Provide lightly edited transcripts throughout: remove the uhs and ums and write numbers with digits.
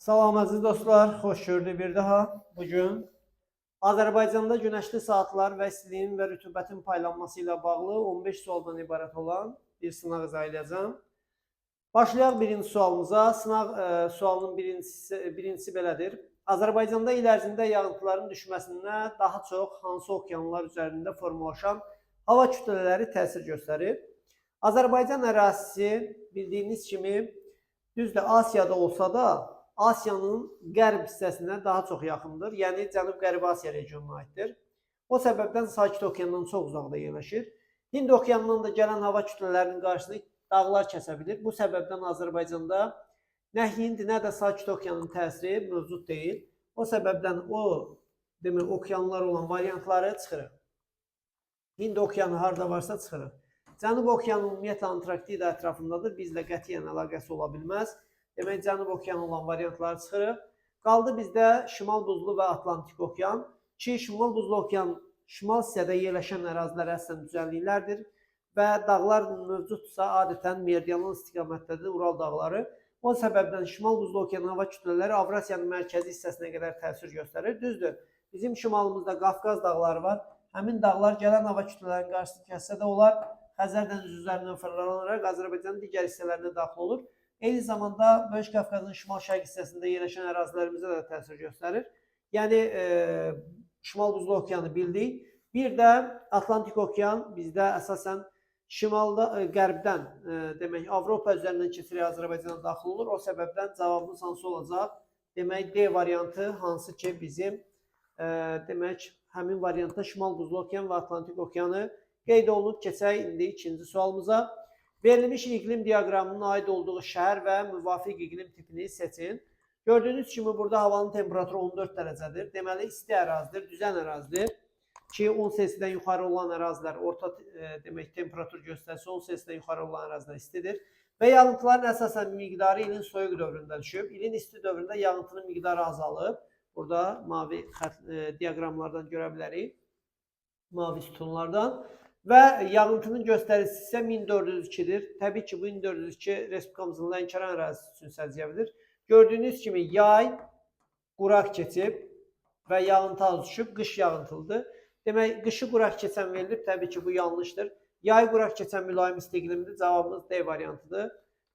Salam əziz dostlar, xoş gördük bir daha. Bugün Azərbaycanda günəşli saatlar və istiliyin və rütubətin paylanması ilə bağlı 15 sualdan ibarət olan bir sınaq izah edəcəm. Başlayaq birinci sualımıza. Sınaq sualının birincisi belədir. Azərbaycanda il ərzində yağıntıların düşməsinə daha çox hansı okeanlar üzərində formalaşan hava kütlələri təsir göstərir? Azərbaycan ərazisi bildiyiniz kimi düzdür Asiyada olsa da Asiyanın qərb hissəsinə daha çox yaxındır. Yəni Cənub-Qərbi Asiya regionuna aiddir. O səbəbdən Sakit okeandan çox uzaqda yerləşir. Hind okeanından da gələn hava kütlələrinin qarşısını dağlar kəsə bilir. Bu səbəbdən Azərbaycanda nə Hind, nə də Sakit okeanın təsiri mövcud deyil. O səbəbdən o demək okeanlar olan variantları çıxırıq. Hind okeanı harda varsa çıxırıq. Cənub okeanı ümumiyyətlə Antarktida ətrafındadır. Bizlə qətiyyən əlaqəsi ola bilməz. Demək Cənub okeanı olan variantları çıxırıq. Qaldı bizdə Şimal buzlu və Atlantik okean. Ki Şimal buzlu okean şimal hissədə yerləşən ərazilər əsasən düzənliklərdir və dağlar mövcuddursa adətən meridional istiqamətdədir Ural dağları. O səbəbdən Şimal buzlu okeanın hava kütlələri Avrasiyanın mərkəzi hissəsinə qədər təsir göstərir. Düzdür. Bizim şimalımızda Qafqaz dağları var. Həmin dağlar gələn hava kütlələrinin qarşısını kəssə də onlar Xəzər dənizi üzərindən fırlanaraq Azərbaycanın digər hissələrinə daxil olur. Eyni zamanda Böyük Qafqazın şimal-şərq hissəsində yerləşən ərazilərimizə də təsir göstərir. Yəni Şimal Buzlu okeanı bildik. Bir də Atlantik okean bizdə əsasən şimalda, qərbdən, demək Avropa üzərindən keçirək Azərbaycana daxil olur. O səbəbdən cavabımız hansı olacaq? Demək D variantı hansı ki bizim demək həmin variantda Şimal Buzlu okean və Atlantik okeanı qeyd olunub. Keçək indi ikinci sualımıza. Verilmiş iqlim diaqramının aid olduğu şəhər və müvafiq iqlim tipini seçin. Gördüyünüz kimi burada havanın temperaturu 14 dərəcədir. Deməli isti ərazidir, düzən ərazidir. Ki 10 Selsidən yuxarı olan ərazilər orta demək temperatur göstərsə 10 Selsidən yuxarı olan ərazilər istidir. Və yağıntıların əsasən miqdarı ilin soyuq dövründə düşüb. İlin isti dövründə yağıntının miqdarı azalıb. Burada mavi xətt diaqramlardan görə bilərik. Mavi sütunlardan. Və yağıntının göstəricisi isə 1402-dir. Təbii ki, bu 1402 Respublikamızın Lənkəran ərazisi üçün səciyyəvidir. Gördüyünüz kimi yay quraq keçib və yağıntı az düşüb, qış yağıntılıdır. Demək, qışı quraq keçən verilib. Təbii ki, bu yanlışdır. Yay quraq keçən mülayim isti iqlimdir. Cavabımız D variantıdır.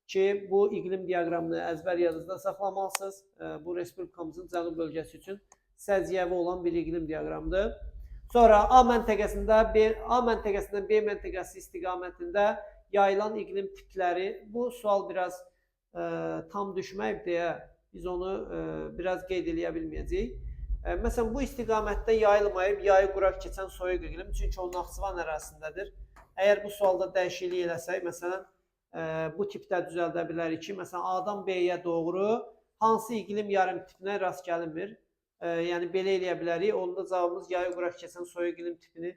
Ki, bu iqlim diaqramını əzbər yadınızda saxlamalısınız. Bu Respublikamızın cənub bölgəsi üçün səciyyəvi olan bir iqlim diaqramıdır. Sonra A məntəqəsində A məntəqəsindən B məntəqəsi istiqamətində yayılan iqlim tipləri. Bu sual biraz tam düşməyib deyə biz onu biraz qeyd eləyə bilməyəcəyik. Məsələn, bu istiqamətdə yayılmayıb yayı quraq keçən soyuq iqlim, çünki o Naxçıvan ərazisindədir. Əgər bu sualda dəyişiklik eləsək, məsələn, bu tipdə düzəldə bilərik ki, məsələn, A-dan B-yə doğru hansı iqlim yarım tipinə rast gəlinmir? Yəni belə eləyə bilərik. Onda cavabımız yayı quraq keçən soyuq iqlim tipini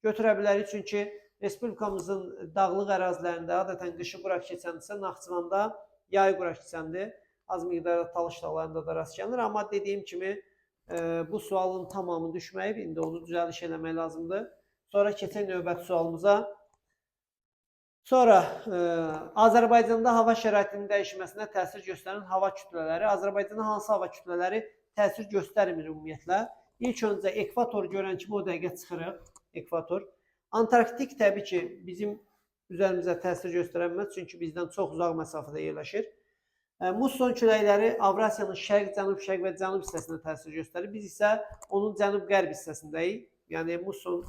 götürə bilərik. Çünki Respublikamızın dağlıq ərazilərində adətən qışı quraq keçəndirsə, Naxçıvanda yayı quraq keçəndir. Az miqdarda Talış dağlarında da rast gəlinir. Amma dediyim kimi bu sualın tamamı düşməyib. İndi onu düzəliş eləmək lazımdır. Sonra keçək növbəti sualımıza. Sonra Azərbaycanda hava şəraitinin dəyişməsinə təsir göstərən hava kütlələri. Azərbaycanda hansı hava kütlələri təsir göstərmir ümumiyyətlə? İlk öncə ekvator görən kimi o dəqiqə çıxırıq. Ekvator. Antarktik təbii ki, bizim üzərimizə təsir göstərə bilməz, çünki bizdən çox uzaq məsafədə yerləşir. Musson küləkləri Avrasiyanın şərq, cənub-şərq və cənub hissəsinə təsir göstərir. Biz isə onun cənub-qərb hissəsindəyik. Yəni musson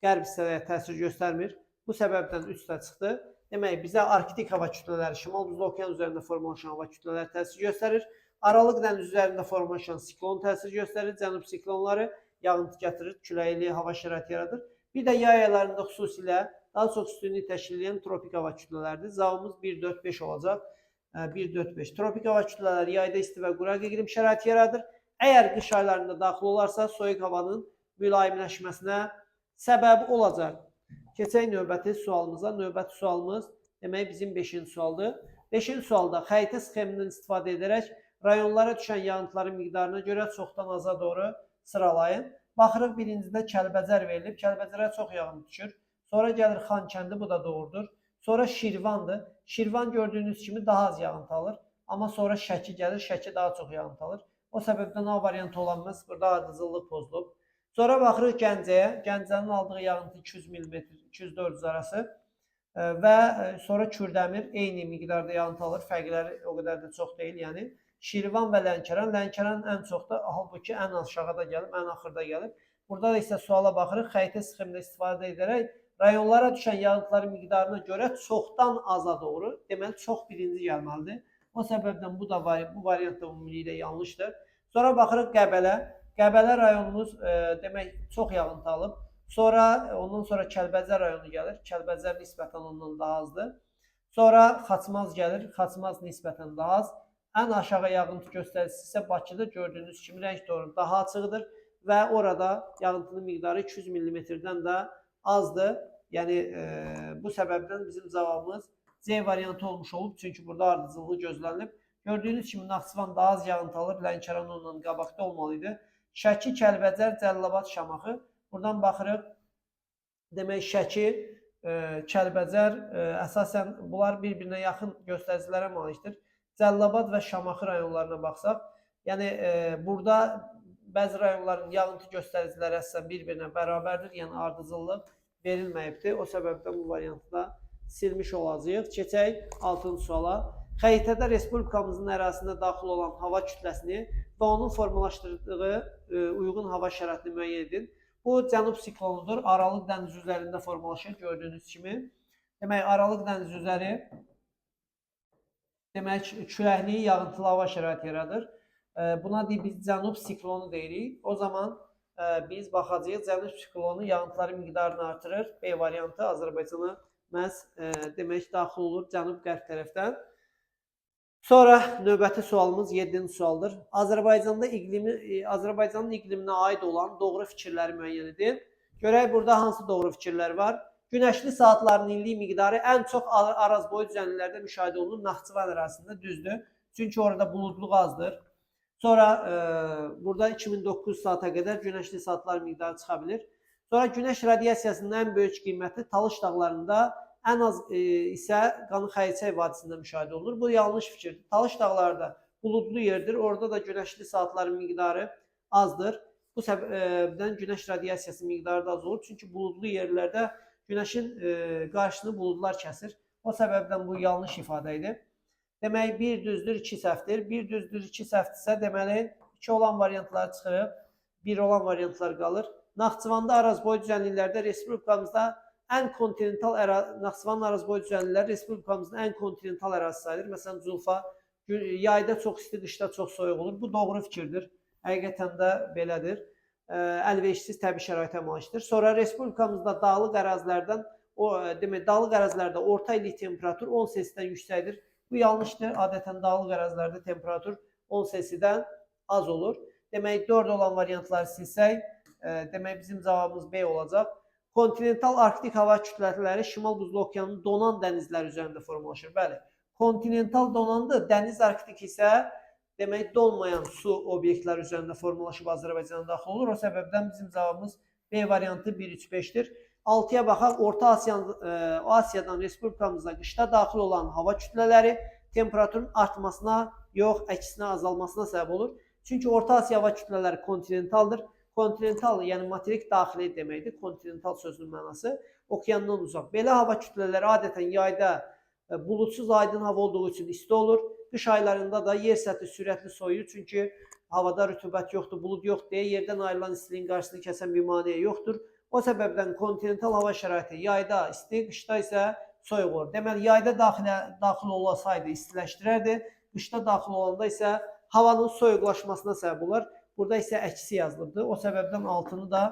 qərb hissəyə təsir göstərmir. Bu səbəbdən 3 də çıxdı. Demək, bizə Arktik hava kütlələri, Şimal Buzlu okean üzərində formalaşan hava kütlələri təsir göstərir. Aralıq dənizi üzərində formalaşan siklon təsir göstərir. Cənub siklonları yağıntı gətirir, küləkli hava şəraiti yaradır. Bir də yay aylarında xüsusilə daha çox üstünlük təşkil edən tropik hava kütlələridir. Cavabımız 1, 4, 5 olacaq. 1, 4, 5. Tropik hava kütlələri yayda isti və quraq iqlim şəraiti yaradır. Əgər qış aylarında daxil olarsa, soyuq havanın mülayimləşməsinə səbəb olacaq. Keçək növbəti sualımıza. Növbəti sualımız demək bizim 5-ci sualdır. 5-ci sualda xəritə sxemindən istifadə edərək rayonlara düşən yağıntıların miqdarına görə çoxdan aza doğru sıralayın. Baxırıq birincidə Kəlbəcər verilib. Kəlbəcərə çox yağıntı düşür. Sonra gəlir Xankəndi, bu da doğrudur. Sonra Şirvandır. Şirvan gördüyünüz kimi daha az yağıntı alır. Amma sonra Şəki gəlir, Şəki daha çox yağıntı alır. O səbəbdən A variantı olanmaz. Burada ardıcıllıq pozulub. Sonra baxırıq Gəncəyə. Gəncənin aldığı yağıntı 200 mm, 200-400 arası. Və sonra Kürdəmir eyni miqdarda yağıntı alır. Fərqləri o qədər də çox deyil, yəni. Şirvan və Lənkəran. Lənkəran ən çox da, halbuki ən aşağıda gəlib, ən axırda gəlib. Burada da isə suala baxırıq. Xəritə sxemində istifadə edərək rayonlara düşən yağıntıların miqdarına görə çoxdan aza doğru, deməli çox birinci gəlməlidir. O səbəbdən bu da bu variant da ümumilikdə yanlışdır. Sonra baxırıq Qəbələ. Qəbələ rayonumuz demək çox yağıntı alıb. Sonra ondan sonra Kəlbəcər rayonu gəlir. Kəlbəcər nisbətən ondan daha azdır. Sonra Xaçmaz gəlir. Xaçmaz nisbətən daha az. Ən aşağı yağıntı göstəricisi isə Bakıda gördüyünüz kimi rəng tonu daha açıqdır və orada yağıntının miqdarı 200 mm-dən də azdır. Yəni bu səbəbdən bizim cavabımız C variantı olmuş olub. Çünki burada ardıcıllıq gözlənilib. Gördüyünüz kimi Naxçıvan daha az yağıntı alır. Lənkəran ondan qabaqda olmalı idi. Şəki, Kəlbəcər, Cəlilabad, Şamaxı. Buradan baxırıq. Demək Şəki, Kəlbəcər əsasən bunlar bir-birinə yaxın göstəricilərə malikdir. Cəlilabad və Şamaxı rayonlarına baxsaq, yəni burada bəzi rayonların yağıntı göstəriciləri əsasən bir-birinə bərabərdir, yəni ardıcıllıq verilməyibdir. O səbəbdən bu variantı da silmiş olacağıq. Keçək 6-cı suala. Xəritədə respublikamızın ərazisində daxil olan hava kütləsini və onun formalaşdırdığı uyğun hava şəraitini müəyyən edin. Bu cənub siklonudur. Aralıq dənizi üzərində formalaşır gördüyünüz kimi. Demək, Aralıq dənizi üzəri demək küləkli, yağıntılı hava şəraiti yaradır. Buna deyik biz cənub siklonu deyirik. O zaman biz baxacağıq cənub siklonu yağıntıların miqdarını artırır. B variantı Azərbaycana məhz demək daxil olur cənub-qərb tərəfdən. Sonra növbəti sualımız 7-ci sualdır. Azərbaycanda Azərbaycanın iqliminə aid olan doğru fikirləri müəyyən edin. Görək burada hansı doğru fikirlər var. Günəşli saatların illik miqdarı ən çox Arazboyu düzənliklərdə müşahidə olunur. Naxçıvan ərazisində düzdür. Çünki orada buludluq azdır. Sonra burada 2900 saata qədər günəşli saatlar miqdarı çıxa bilir. Sonra günəş radiasiyasının ən böyük qiyməti Talış dağlarında, ən az isə Qanı-Xəyiçək vadisində müşahidə olunur. Bu yanlış fikirdir. Talış dağları da buludlu yerdir. Orada da günəşli saatların miqdarı azdır. Bu səbəbdən günəş radiasiyası miqdarı da az olur. Çünki buludlu yerlərdə günəşin qarşısını buludlar kəsir. O səbəbdən bu yanlış ifadə idi. Demək, bir düzdür, iki səhvdir. Bir düzdür, iki səhvdirsə, deməli, iki olan variantları çıxırıq, bir olan variantlar qalır. Naxçıvanda Arazboyu düzənliklərdə respublikamızda ən kontinental Naxçıvanın Arazboyu düzənlikləri respublikamızın ən kontinental ərazisi sayılır. Məsələn, Culfa yayda çox isti, qışda çox soyuq olur. Bu doğru fikirdir. Həqiqətən də belədir. Əlverişsiz təbii şəraitə malikdir. Sonra respublikamızda dağlıq ərazilərdən demək, dağlıq ərazilərdə orta illik temperatur 10 Selsidən yüksəkdir. Bu yanlışdır. Adətən dağlıq ərazilərdə temperatur 10 Selsidən az olur. Demək, 4 olan variantları silsək, demək bizim cavabımız B olacaq. Kontinental arktik hava kütlələri Şimal Buzlu okeanının donan dənizləri üzərində formalaşır. Bəli, kontinental donandır, dəniz arktik isə demək donmayan su obyektləri üzərində formalaşıb Azərbaycana daxil olur. O səbəbdən bizim cavabımız B variantı 1, 3, 5-dir. 6-ya baxaq. Orta Asiyadan respublikamıza qışda daxil olan hava kütlələri temperaturun artmasına yox, əksinə azalmasına səbəb olur. Çünki Orta Asiya hava kütlələri kontinentaldır. Kontinental, yəni materik daxili deməkdir. Kontinental sözünün mənası okeandan uzaq. Belə hava kütlələri adətən yayda buludsuz aydın hava olduğu üçün isti olur. Qış aylarında da yer səthi sürətli soyuyur. Çünki havada rütubət yoxdur, bulud yoxdur deyə yerdən ayrılan istiliyin qarşısını kəsən bir maneə yoxdur. O səbəbdən kontinental hava şəraiti yayda isti, qışda isə soyuq olur. Deməli, yayda daxil olasaydı istiləşdirərdi, qışda daxil olanda isə havanın soyuqlaşmasına səbəb olar. Burada isə əksi yazılıbdır. O səbəbdən altını da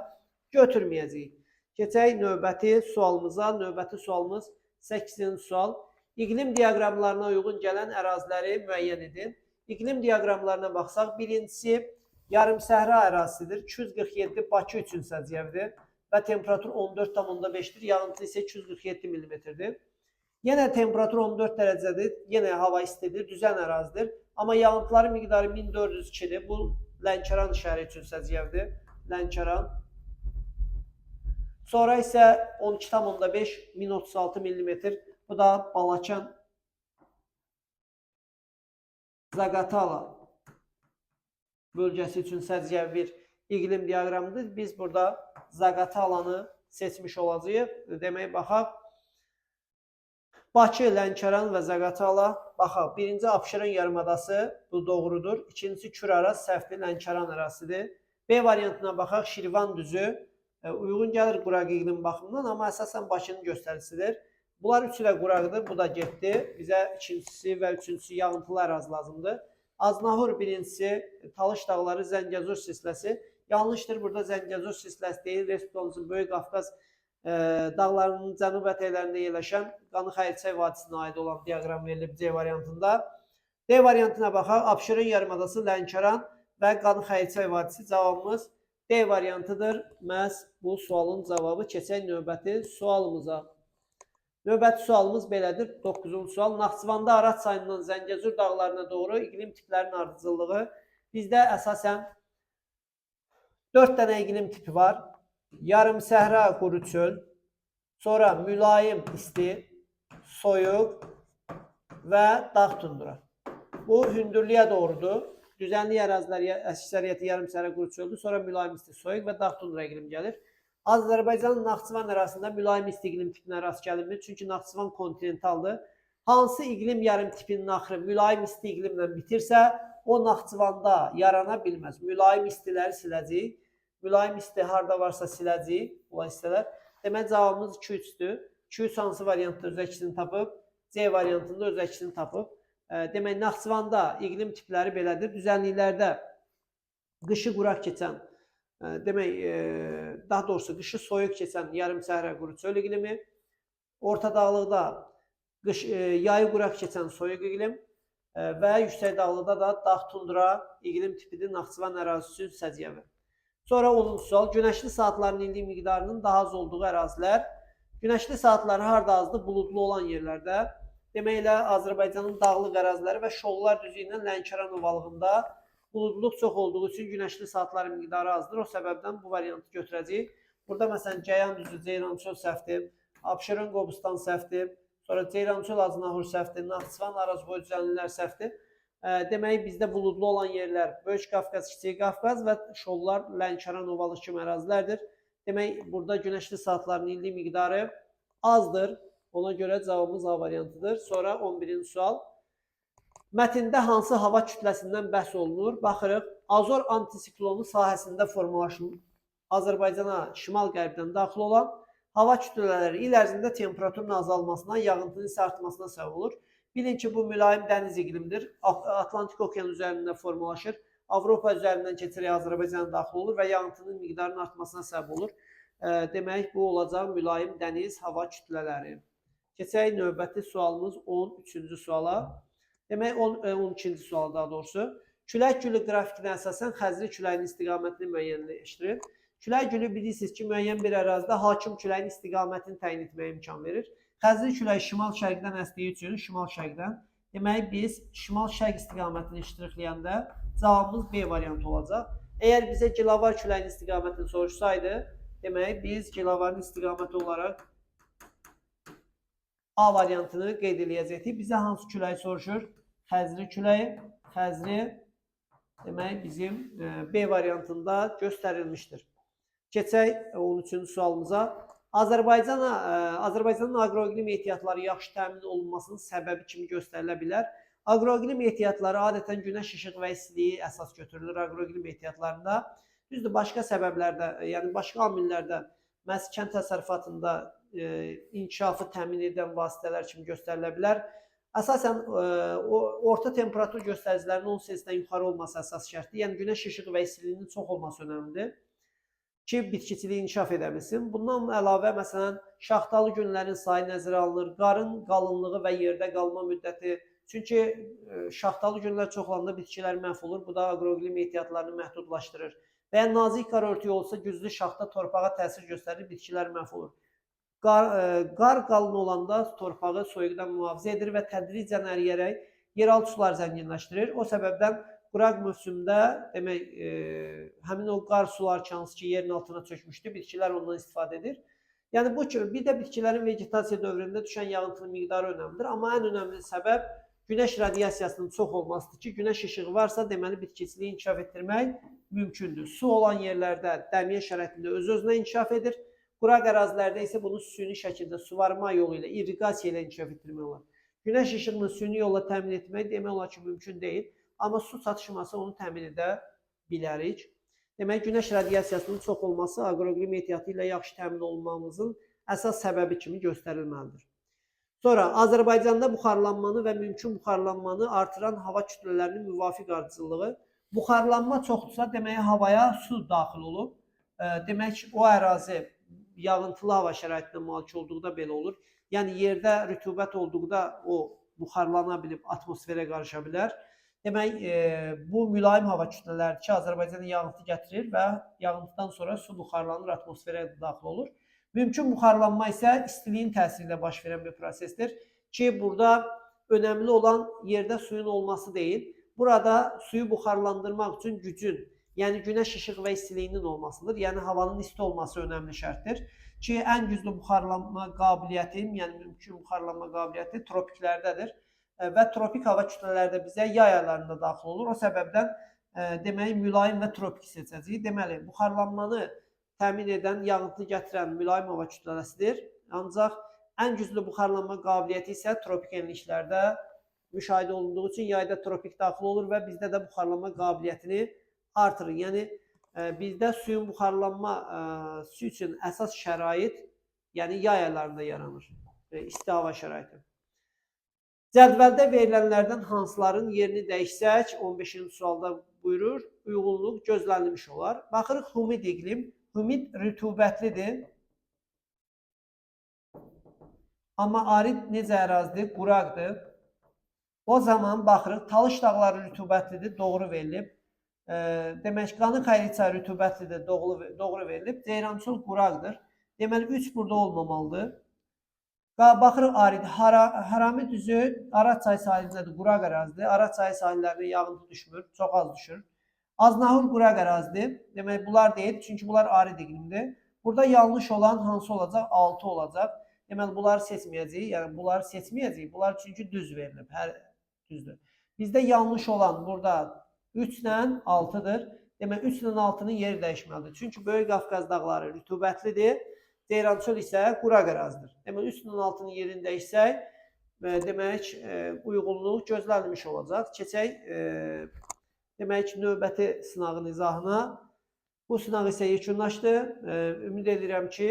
götürməyəcəyik. Keçək növbəti sualımıza. Növbəti sualımız 8-ci sual. İqlim diaqramlarına uyğun gələn əraziləri müəyyən edin. İqlim diaqramlarına baxsaq, birincisi yarımsəhra ərazisidir. 247 Bakı üçün səciyyəvidir və temperatur 14,5-dir. Yağıntı isə 247 millimetrdir. Yenə temperatur 14 dərəcədir. Yenə hava istidir, düzən ərazidir. Amma yağıntıların miqdarı 1402-dir. Bu Lənkəran şəhəri üçün səciyyəvidir. Lənkəran. Sonra isə 12,5 1036 millimetr. Bu da Balakən Zaqatala bölgəsi üçün səciyyəvi bir iqlim diaqramıdır. Biz burada Zaqatalanı seçmiş olacağıq. Demək, baxaq. Bakı, Lənkəran və Zaqatala. Baxaq. Birinci Abşeron yarımadası, bu doğrudur. İkincisi Kür-Araz səhvdir, Lənkəran ərazisidir. B variantına baxaq. Şirvan düzü uyğun gəlir quraq iqlim baxımından, amma əsasən Bakının göstəricisidir. Bunlar üçü də quraqdır, bu da getdi. Bizə ikincisi və üçüncüsü yağıntılı ərazi lazımdır. Aznahur birincisi, Talış dağları, Zəngəzur silsiləsi. Yanlışdır, burada Zəngəzur silsiləsi deyil. Respublikamızın Böyük Qafqaz dağlarının cənub ətəklərində yerləşən Qanı-Xəyirçay vadisinə aid olan diaqram verilib C variantında. D variantına baxaq. Abşeron yarımadası, Lənkəran və Qanı-Xəyirçay vadisi. Cavabımız D variantıdır. Məhz bu sualın cavabı. Keçək növbəti sualımıza. Növbəti sualımız belədir. 9-cu sual. Naxçıvanda Araz çayından Zəngəzur dağlarına doğru iqlim tiplərinin ardıcıllığı. Bizdə əsasən 4 dənə iqlim tipi var. Yarım səhra quru çöl, sonra mülayim isti, soyuq və dağ tundra. Bu hündürlüyə doğrudur. Düzənlik ərazilər əksəriyyəti yarım səhra quru çöldür. Sonra mülayim isti, soyuq və dağ tundra iqlim gəlir. Azərbaycanın Naxçıvan ərazisində mülayim isti iqlim tipinə rast gəlinmir. Çünki Naxçıvan kontinentaldır. Hansı iqlim yarım tipinin axırı mülayim isti iqlimlə bitirsə, o Naxçıvanda yarana bilməz. Mülayim istiləri siləcəyik. Mülayim isti harda varsa siləcəyik olan hissələr. Demək, cavabımız 2-3-dür. 2-3 hansı variantda öz əksini tapıb? C variantında öz əksini tapıb. Demək, Naxçıvanda iqlim tipləri belədir. Düzənliklərdə qışı quraq keçən, demək, daha doğrusu qışı soyuq keçən yarım səhra quru çöl iqlimi, orta dağlıqda qış, yayı quraq keçən soyuq iqlim və yüksək dağlıqda da dağ tundra iqlim tipidir Naxçıvan ərazisi üçün səciyyəvi. Sonra 10-cu sual. Günəşli saatların illik miqdarının daha az olduğu ərazilər. Günəşli saatları harda azdır? Buludlu olan yerlərdə. Demək elə Azərbaycanın dağlıq əraziləri və Şollar düzü ilə Lənkəran ovalığında buludluq çox olduğu üçün günəşli saatların miqdarı azdır. O səbəbdən bu variantı götürəcəyik. Burada məsələn Cəyan düzü, Ceyrançöl səhvdir, Abşeron Qobustan səhvdir, sonra Ceyrançöl Aznahur səhvdir, Naxçıvan Arazboy düzənliklər səhvdir. Demək bizdə buludlu olan yerlər Böyük Qafqaz, Kiçik Qafqaz və Şollar, Lənkəran ovalıq kimi ərazilərdir. Demək burada günəşli saatların illik miqdarı azdır. Ona görə cavabımız A variantıdır. Sonra 11-ci sual. Mətndə hansı hava kütləsindən bəhs olunur? Baxırıq. Azor antisiklonu sahəsində formalaşan Azərbaycana şimal-qərbdən daxil olan hava kütlələri il ərzində temperaturun azalmasına, yağıntının isə artmasına səbəb olur. Bilin ki, bu mülayim dəniz iqlimidir. Atlantik okean üzərində formalaşır. Avropa üzərindən keçərək Azərbaycana daxil olur və yağıntının miqdarının artmasına səbəb olur. Demək, bu olacaq mülayim dəniz hava kütlələri. Keçək növbəti sualımız 13-cü suala. Demək, 12-ci sual daha doğrusu. Külək gülü qrafikinə əsasən xəzri küləyinin istiqamətini müəyyənləşdirir. Külək gülü bilirsiniz ki, müəyyən bir ərazidə hakim küləyin istiqamətini təyin etməyə imkan verir. Xəzri küləyi şimal-şərqdən əsdiyi üçün şimal-şərqdən. Demək, biz şimal-şərq istiqamətini ştrixləyəndə cavabımız B variantı olacaq. Əgər bizə gilavar küləyinin istiqamətini soruşsaydı, demək, biz gilavarın istiqaməti olaraq A variantını qeyd eləyəcəkdik. Bizə hansı küləyi soruşur? Xəzri küləyi. Xəzri demək bizim B variantında göstərilmişdir. Keçək 13-cü sualımıza. Azərbaycanın aqroiqlim ehtiyatları yaxşı təmin olunmasının səbəbi kimi göstərilə bilər. Aqroiqlim ehtiyatları adətən günəş işığı və istiliyi əsas götürülür aqroiqlim ehtiyatlarında. Düzdür, başqa səbəblərdə, yəni başqa amillərdə məhz kənd təsərrüfatında inkişafı təmin edən vasitələr kimi göstərilə bilər. Əsasən orta temperatur göstəricilərinin 10 Selsidən yuxarı olması əsas şərtdir. Yəni günəş işığı və istiliyinin çox olması önəmlidir ki, bitkiçilik inkişaf edə bilsin. Bundan əlavə, məsələn, şaxtalı günlərin sayı nəzərə alınır, qarın qalınlığı və yerdə qalma müddəti. Çünki şaxtalı günlər çox olanda bitkilər məhv olur. Bu da aqroiqlim ehtiyatlarını məhdudlaşdırır. Və ya nazik qar örtüyü olsa, güclü şaxta torpağa təsir göstərir, bitkilər məhv olur. Qar qalın olanda torpağı soyuqdan mühafizə edir və tədricən əriyərək yeraltı sular zənginləşdirir. O səbəbdən quraq mövsümdə demək, həmin o qar sular ki, hansı ki yerin altına çökmüşdü, bitkilər ondan istifadə edir. Yəni bu kimi bir də bitkilərin vegetasiya dövründə düşən yağıntının miqdarı önəmlidir. Amma ən önəmli səbəb Günəş radiasiyasının çox olmasıdır ki, günəş işığı varsa, deməli bitkiçiliyi inkişaf etdirmək mümkündür. Su olan yerlərdə dəmiyə şəraitində öz-özünə inkişaf edir. Quraq ərazilərdə isə bunu süni şəkildə suvarma yolu ilə, irriqasiya ilə inkişaf etdirmək olar. Günəş işığını süni yolla təmin etmək demək olar ki, mümkün deyil. Amma su çatışması onu təmin edə bilərik. Demək, günəş radiasiyasının çox olması aqroiqlim ehtiyatı ilə yaxşı təmin olunmamızın əsas səbəbi kimi göstərilməlidir. Sonra Azərbaycanda buxarlanmanı və mümkün buxarlanmanı artıran hava kütlələrinin müvafiq ardıcıllığı. Buxarlanma çoxdursa, demək havaya su daxil olub. Demək o ərazi yağıntılı hava şəraitinə malik olduqda belə olur. Yəni yerdə rütubət olduqda o buxarlana bilib atmosferə qarışa bilər. Demək bu mülayim hava kütlələridir ki, Azərbaycana yağıntı gətirir və yağıntıdan sonra su buxarlanır, atmosferə daxil olur. Mümkün buxarlanma isə istiliyin təsiri ilə baş verən bir prosesdir ki, burada önəmli olan yerdə suyun olması deyil. Burada suyu buxarlandırmaq üçün gücün, yəni günəş işığı və istiliyinin olmasıdır. Yəni havanın isti olması önəmli şərtdir ki, ən güclü buxarlanma qabiliyyəti, yəni mümkün buxarlanma qabiliyyəti tropiklərdədir və tropik hava kütlələri də bizə yay aylarında daxil olur. O səbəbdən deməli mülayim və tropik seçəcəyik. Deməli, buxarlanmanı təmin edən, yağıntı gətirən mülayim hava kütləsidir. Ancaq ən güclü buxarlanma qabiliyyəti isə tropik enliklərdə müşahidə olunduğu üçün yayda tropik daxil olur və bizdə də buxarlanma qabiliyyətini artırır. Yəni bizdə suyun buxarlanması üçün əsas şərait, yəni yay aylarında yaranır. İsti hava şəraiti. Cədvəldə verilənlərdən hansıların yerini dəyişsək, 15-ci sualda buyurur, uyğunluq gözlənilmiş olar. Baxırıq, humid iqlim. Humid rütubətlidir. Amma arid necə ərazidir? Quraqdır. O zaman baxırıq, Talış dağları rütubətlidir, doğru verilib. Demək, Qanı çayı rütubətlidir, doğru verilib. Ceyrançöl quraqdır. Deməli, 3 burada olmamalıdır. Baxırıq arid, Harami düzü Araz çayı sahilindədir, quraq ərazidir. Araz çayı sahillərinə yağıntı düşmür, çox az düşür. Aznahur quraq ərazidir. Demək, bunlar deyil, çünki bunlar arid iqlimdir. Burada yanlış olan hansı olacaq? 6 olacaq. Deməli, bunları seçməyəcəyik. Yəni, bunları seçməyəcəyik. Bunlar çünki düz verilib. Hər düzdür. Bizdə yanlış olan burada 3 ilə 6-dır. Demək, 3 ilə 6-nın yeri dəyişməlidir. Çünki Böyük Qafqaz dağları rütubətlidir. Ceyrançöl isə quraq ərazidir. Demək, 3 ilə 6-nın yerini dəyişsək, demək, uyğunluq gözlənilmiş olacaq. Keçək, demək, növbəti sınağın izahına. Bu sınaq isə yekunlaşdı. Ümid edirəm ki,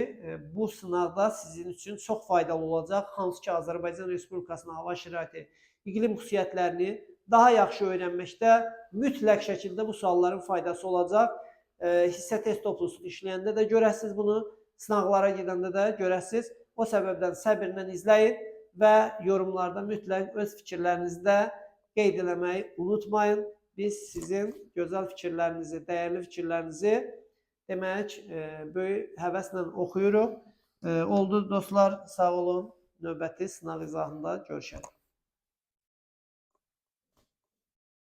bu sınaqda sizin üçün çox faydalı olacaq. Hansı ki, Azərbaycan Respublikasının hava şəraiti, iqlim xüsusiyyətlərini daha yaxşı öyrənməkdə mütləq şəkildə bu sualların faydası olacaq. Hissə test toplusunu işləyəndə də görəsiniz bunu, sınaqlara gedəndə də görəsiniz. O səbəbdən səbirlə izləyin və yorumlarda mütləq öz fikirlərinizi də qeyd eləməyi unutmayın. Biz sizin gözəl fikirlərinizi, dəyərli fikirlərinizi demək, böyük həvəslə oxuyuruq. Oldu dostlar, sağ olun. Növbəti sınaq izahında görüşərik.